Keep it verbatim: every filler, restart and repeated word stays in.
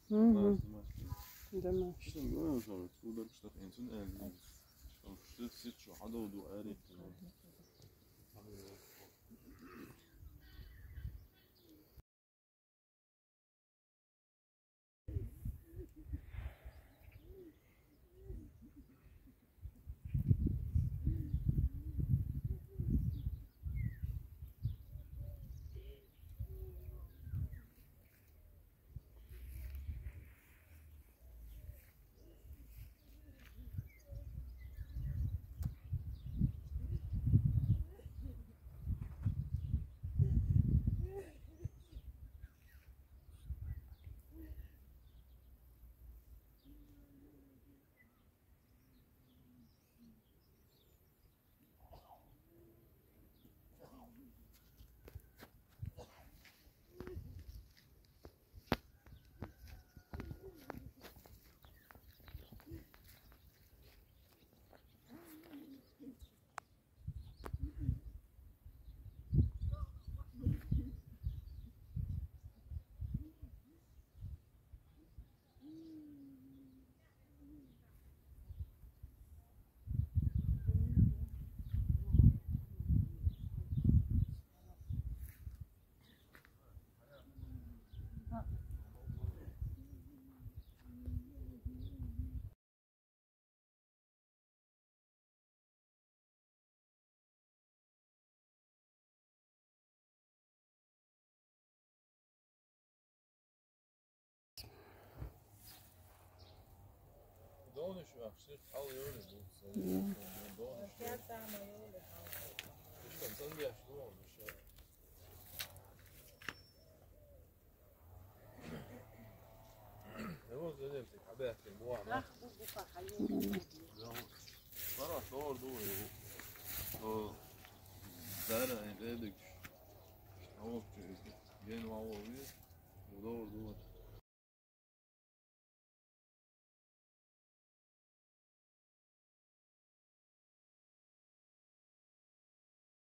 Hı hı. Tamam. Burada işte en son elli. Tamam, şu ses şu hadi oldu ayrı. Doğmuş bak, şey, al öyle bu. Doğmuş. İşte sen bir yaşlı olmuş ya. Ne oldu dedim, tek haber ettim, bu ama. Bana doğru doğru. O zara, e, dedik. Ne oldu? Yeni var oluyor. Bu doğru doğru.